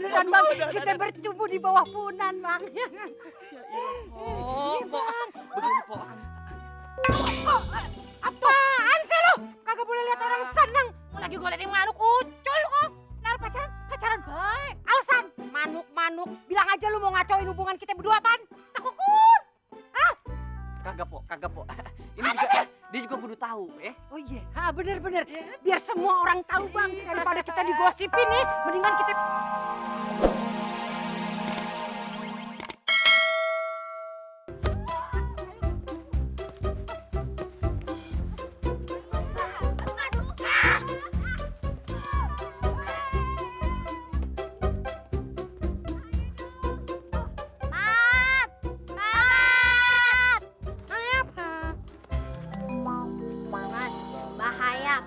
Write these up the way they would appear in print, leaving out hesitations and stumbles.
beneran Bang, kita bercumbu di bawah punan Bang. Oh, Pok. Begini, Pok. Apaan sih lu? Kagak boleh lihat orang seneng. Lagi gue liatin manuk ucul kok. Nah, pacaran baik. Alasan manuk. Bilang aja lu mau ngacoin hubungan kita berdua apaan? Takut. Kagak, Pok. Ini juga dia juga kudu tahu, ya. Oh iya, bener. Biar semua orang tahu Bang. Daripada kita digosipin nih, mendingan kita...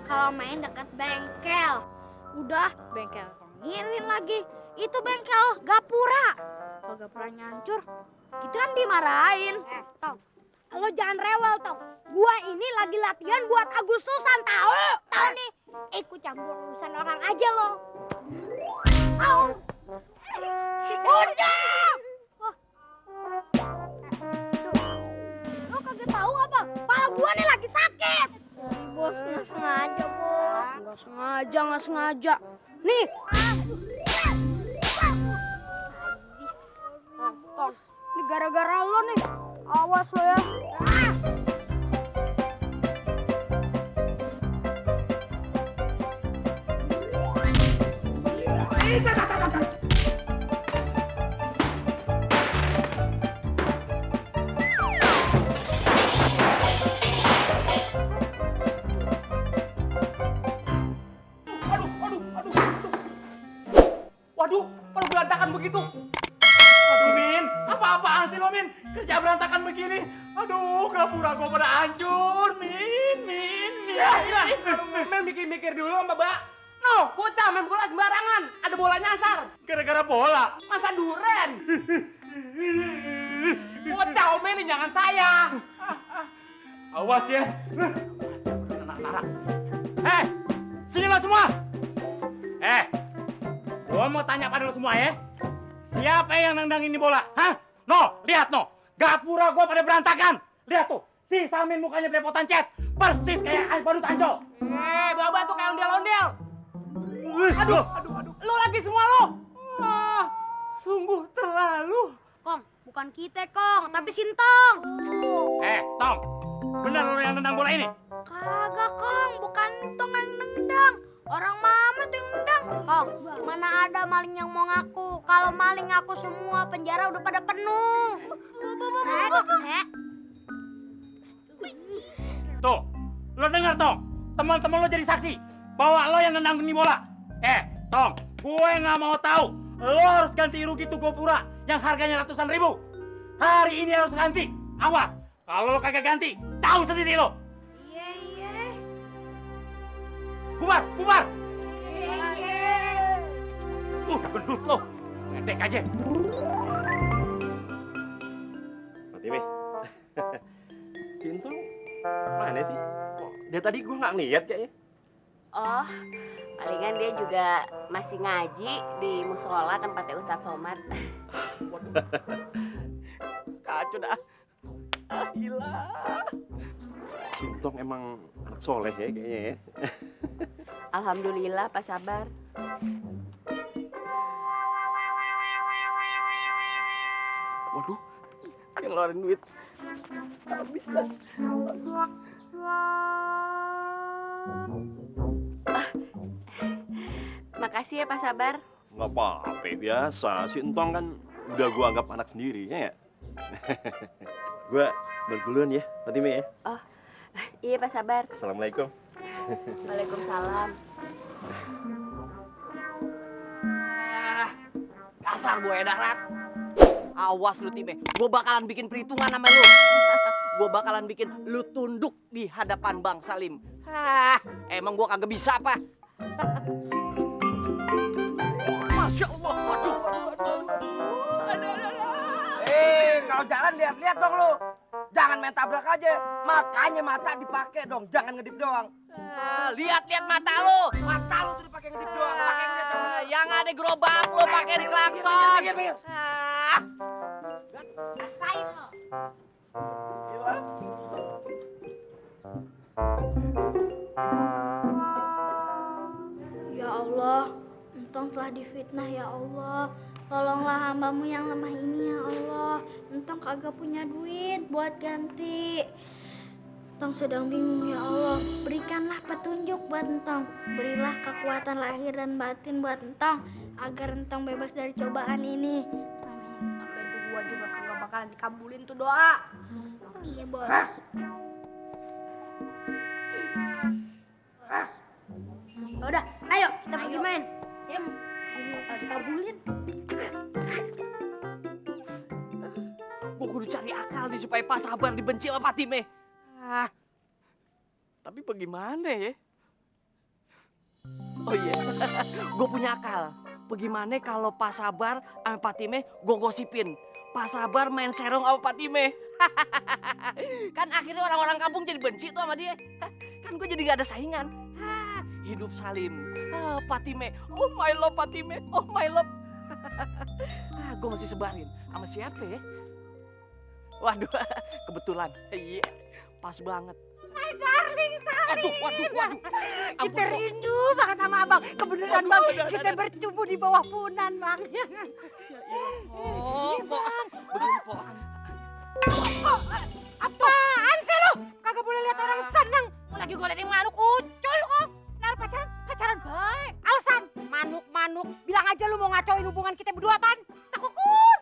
Kalau main dekat bengkel. Udah bengkel ngirin lagi. Itu bengkel Gapura. Kalau Gapuranya hancur, kita kan dimarahin. Tong, lo jangan rewel Tong. Gua ini lagi latihan buat Agustusan, tahu nih. Ikut campur urusan orang aja lo. Udah! Lo kagak tahu apa? Kepala gua nih lagi sakit. Bos nggak sengaja, Bos. Nggak sengaja. Nih. Tong, ini gara-gara lo nih. Awas lo ya. Waduh, kalau berantakan begitu. Aduh, Min. Apa-apaan sih lo, Min? Kerja berantakan begini. Aduh, Gapura gua pada hancur, Min. Ya, Mel mikir-mikir dulu, Mbak. No, bocah main bola sembarangan. Ada bola nyasar. Gara-gara bola. Masa duren. Bocah omelin jangan saya. Awas ya. Anak-anak. Sini lo semua. Gua mau tanya pada lo semua ya. Siapa yang nendangin ini bola? Hah? No, lihat no. Gapura gua pada berantakan. Lihat tuh. Si Samin mukanya belepotan cat. Persis kayak badut anjol. Baba tuh kayak ondel-ondel. Aduh. Lo lagi semua lo. Sungguh terlalu. Kong, bukan kita, Kong, tapi Sintong. Tong. Benar lo yang nendang bola ini? Kagak, Kong, bukan Tong yang nendang. Orang Mama tuh yang nendang. Kong, mana ada maling yang mau ngaku. Kalau maling ngaku semua, penjara udah pada penuh. Tuh, lo dengar Tong. Teman-teman lo jadi saksi bahwa lo yang nendang ini bola. Tong, gue nggak mau tahu. Lo harus ganti rugi tuh Gapura yang harganya ratusan ribu. Hari ini harus ganti. Awas, kalau lo kagak ganti, tahu sendiri lo. Iya. Bubar. Iya. Udah gendut lo. Ngedek aja. Fatime. Sintong mana sih? Dia tadi gue nggak ngeliat kayaknya. Oh, palingan dia juga masih ngaji di musola tempatnya Ustadz Somad. Kacau dah. Gila. Sintong emang anak soleh ya kayaknya ya. Alhamdulillah, Pak Sabar. Waduh, yang ngeluarin duit. Habis dah. Makasih ya Pak Sabar. Nggak apa-apa, biasa. Si Entong kan udah gua anggap anak sendiri, ya. Gua berduluan ya, Fatime ya. Oh, iya Pak Sabar. Assalamualaikum. Waalaikumsalam. Dasar buaya darat. Awas lu Time, gue bakalan bikin perhitungan sama lu. Gue bakalan bikin lu tunduk di hadapan Bang Salim. Emang gue kagak bisa apa? Masya Allah, waduh. Kalau jalan lihat-lihat dong lu. Jangan main tabrak aja. Makanya mata dipakai dong, jangan ngedip doang. Lihat-lihat mata lu. Mata lu tuh dipakai pakai ngedit doang, pakai ngedit yang bener. Yang ada gerobak lo pakai di klakson. Minggir. Ah. Rasain lo. Ya Allah, Entong telah difitnah ya Allah. Tolonglah hambamu yang lemah ini ya Allah. Entong kagak punya duit buat ganti. Entong sedang bingung ya Allah. Berikanlah petunjuk buat Entong. Berilah kekuatan lahir dan batin buat Entong agar Entong bebas dari cobaan ini. Amin. Sampai itu gua juga kagak bakalan dikabulin tuh doa. Iya, Bos. Udah, ayo kita pergi main. Bakal dikabulin. Gue kudu cari akal nih supaya Pak Sabar dibenci sama Fatime. Ah, tapi bagaimana ya? Oh iya, gue punya akal. Bagaimana kalau Pak Sabar sama Fatime gue gosipin? Pak Sabar main serong sama Fatime. Kan akhirnya orang-orang kampung jadi benci tuh sama dia. Kan gue jadi gak ada saingan. Hidup Salim. Fatime. Oh my love Fatime. Oh my love. Gue masih sebarin. Sama siapa ya? Waduh, kebetulan. Iya, pas banget. My darling Salim. Waduh. Kita rindu banget sama abang. Kebenaran bang, kita bertumbuh di bawah punan bang. Oh, Pok. Begini, Pok. Apaan sih lo? Kagak boleh lihat orang seneng. Lagi gue liatin manuk ucul kok. Nah pacaran baik. Alasan manuk. Bilang aja lu mau ngacoin hubungan kita berdua pan. Takukun.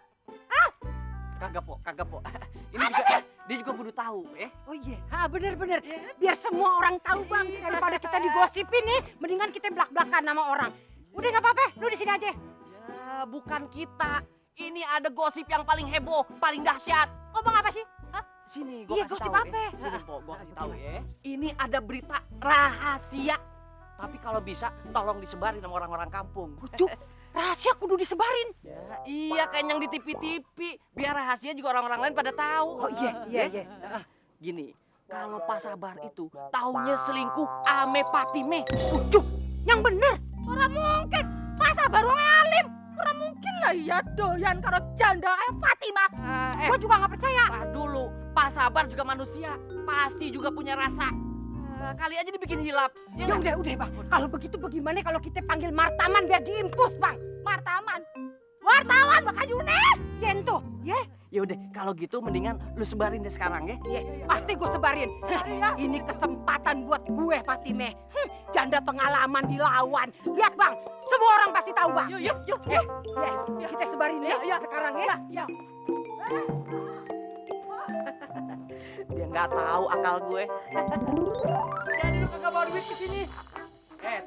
Kagak, Pok. Ini juga dia juga kudu tahu, ya. Oh iya, bener. Biar semua orang tahu bang. Daripada kita digosipin nih, mendingan kita belak-belakan sama orang. Udah nggak apa-apa, lu di sini aja. Ya, bukan kita. Ini ada gosip yang paling heboh, paling dahsyat. Ngomong apa sih? Hah? Sini, gua Iya, kasih gosip tahu. apa? Sini, Pok, gua kasih tahu ya. Ini ada berita rahasia. Tapi kalau bisa, tolong disebarin sama orang-orang kampung. Kudu, rahasia kudu disebarin. Ya, iya kayak yang di TV. Biar rahasia juga orang-orang lain pada tahu. Oh iya. Gini, kalau Pak Sabar itu taunya selingkuh ame Fatime. Yang bener. Orang mungkin. Masa baru ngalim. Orang mungkin lah ya doyan karo janda kayak Fatimah. Gua juga nggak percaya. Pak dulu, Pak Sabar juga manusia. Pasti juga punya rasa. Kali aja dibikin hilap. Ya udah bang. Kalau begitu bagaimana kalau kita panggil Martaman biar diimpus bang? Martaman. Wartawan Bang Yune. Yento, ya. Ya udah, kalau gitu mendingan lu sebarin deh sekarang ya. Iya, pasti gue sebarin. Ini kesempatan buat gue, Fatime. Janda pengalaman dilawan. Lihat bang, semua orang pasti tahu bang. Yuk. Kita sebarin ya, sekarang ya. Dia nggak tahu akal gue. Jadi lu kagak bawa duit ke sini.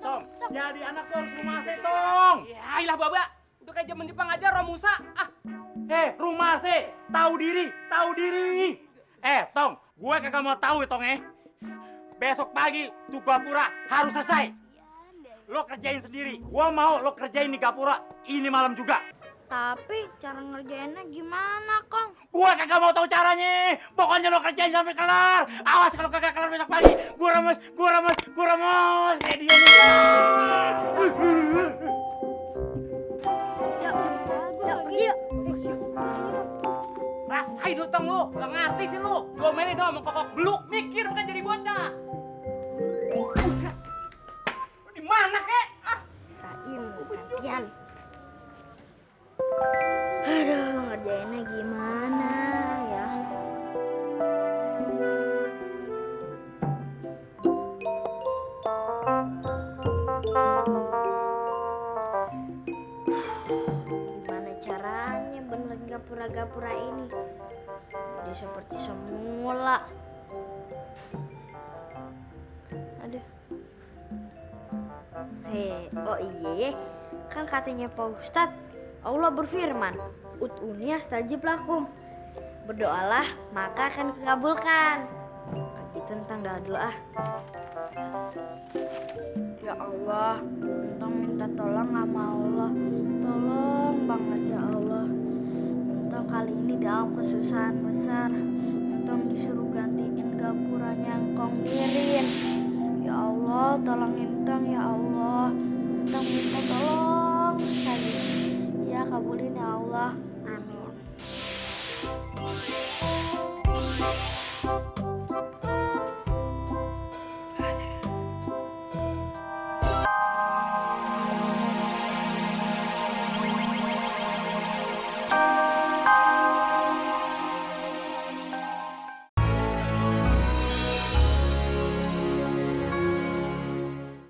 Tong, jadi anak tuh harus rumase, Tong. Ya ilah baba, udah kayak zaman Jepang aja Romusa. Rumase, tahu diri. Tong, gue kagak mau tahu ya, Tong ya. Besok pagi tuh gapura harus selesai. Lo kerjain sendiri. Gua mau lo kerjain di gapura ini malam juga. Tapi cara ngerjainnya gimana, Kong? Gua kagak mau tahu caranya. Pokoknya lo kerjain sampai kelar. Awas kalau kagak kelar besok pagi. Gua remes. Kayak dia nih. Yuk. Rasain lu Tong lu, gak ngerti sih lu. Domelin doang sama kokok beluk, mikir bukan jadi bocah. Lu di mana kek? Sain gantian. Aduh, ngerjainnya gimana ya? Gimana caranya benerin gapura-gapura ini? Jadi seperti semula. Aduh. Oh iya, kan katanya Pak Ustadz, Allah berfirman, Ud'uni astajib lakum. Berdoalah, maka akan dikabulkan. Kayak gitu tentang doa. Ya Allah, Entong minta tolong sama Allah. Tolong banget ya Allah. Entong kali ini dalam kesusahan besar. Entong disuruh gantiin gapuranya Engkong Dirin. Ya Allah, tolong Entong ya Allah.